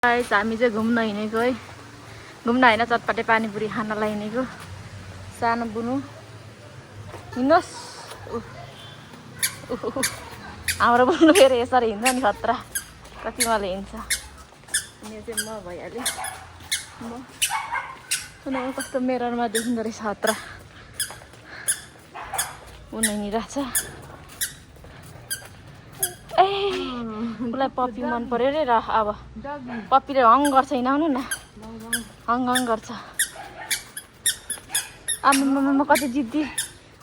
Guys हामी चाहिँ घुम्न हिँडेको है। घुम्न होइन चटपटे पानीपुरी खानलाई हिँडेको। सानो बुनु हिँड्नुहोस्। हाम्रो बुनु फेरि यसरी हिँड्छ नि खतरा कति मले हिँड्छ। यो चाहिँ म भइहाल्यो। म कस्तो मिररमा देखिँदो रहेछ खतरा। बुनु हिँडिरहेछ। ए उसलाई पप्पी मन पर्यो रे। र अब पप्पीले हङ गर्छ हिँडाउनु न। हङ हङ गर्छ। आम्मामा कति जिद्दी।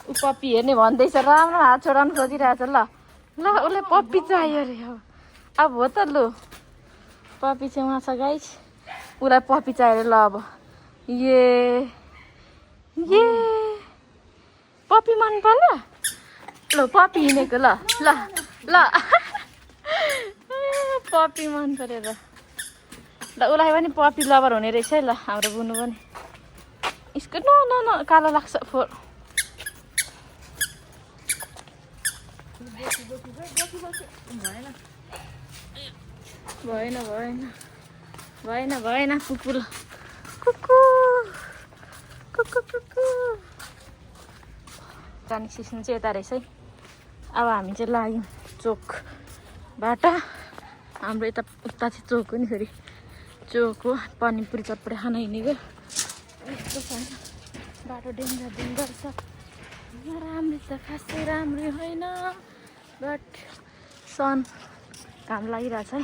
ऊ पप्पी हेर्ने भन्दैछ। राम्रो हात छोडाउनु खोजिरहेछ। ल ल उसलाई पप्पी चाहियो अरे। अब हो त लु पप्पी चाहिँ उहाँ छ गाइस। उसलाई पप्पी चाहियो अरे। ल अब ये पप्पी मन पर्यो। ल पप्पी हिँडेको। ल ल ल पप्पी मन पर्यो र। ल उसलाई पनि पप्पी लभर हुने रहेछ है। ल हाम्रो बुनु पनि यसको न न न कालो लाग्छ फोर। भएन भएन भएन भएन कुकुर कुकु कुकु कुकु जाने सिस्नु चाहिँ यता रहेछ है। अब हामी चाहिँ लाग्यौँ चोकबाट। हाम्रो यता उता चाहिँ चोक हो नि फेरि। चोक हो पानीपुरी चटपटे खान हिँडेको। यस्तो छैन बाटो डेन्जर डेन्जर छ। राम्रो त खासै राम्रो होइन बट सन घाम लागिरहेछ है।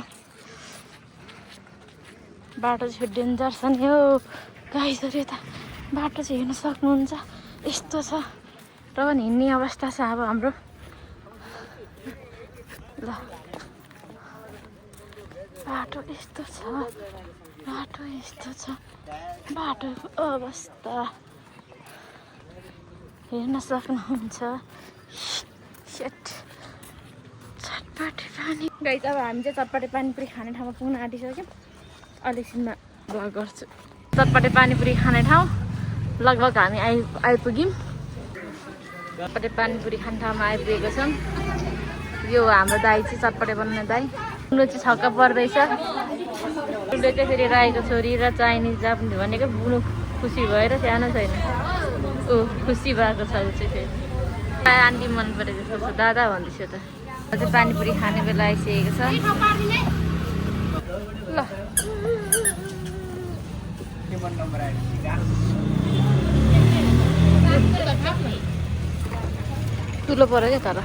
बाटो चाहिँ डेन्जर छ नि हो गाइसहरू। यता बाटो चाहिँ हेर्न सक्नुहुन्छ यस्तो छ। र पनि हिँड्ने अवस्था छ अब हाम्रो। ल बाटो यस्तो छ। बाटो यस्तो छ। बाटोको अवस्था हेर्न सक्नुहुन्छ। चटपटे पानी गाइस अब हामी चाहिँ चटपटे पानीपुरी खाने ठाउँमा पुग्न आँटिसक्यौँ। अलिकसिनमा भ्लग गर्छु। चटपटे पानीपुरी खाने ठाउँ लगभग हामी आइपुग्यौँ। चटपटे पानीपुरी खाने ठाउँमा आइपुगेको छौँ। यो हाम्रो दाई चाहिँ चटपटे बनाउने दाई। बुनु चाहिँ छक्क पर्दैछ। उसले चाहिँ फेरि राईको छोरी र चाइनिज जापानिज भनेको बुनु खुसी भएर सानो छैन। ऊ खुसी भएको छ ऊ चाहिँ फेरि। आन्टी मन परेको जस्तो दादा भन्दैछ त। अझै पानीपुरी खाने बेला आइसकेको छ। ल ठुलो पऱ्यो क्या तर।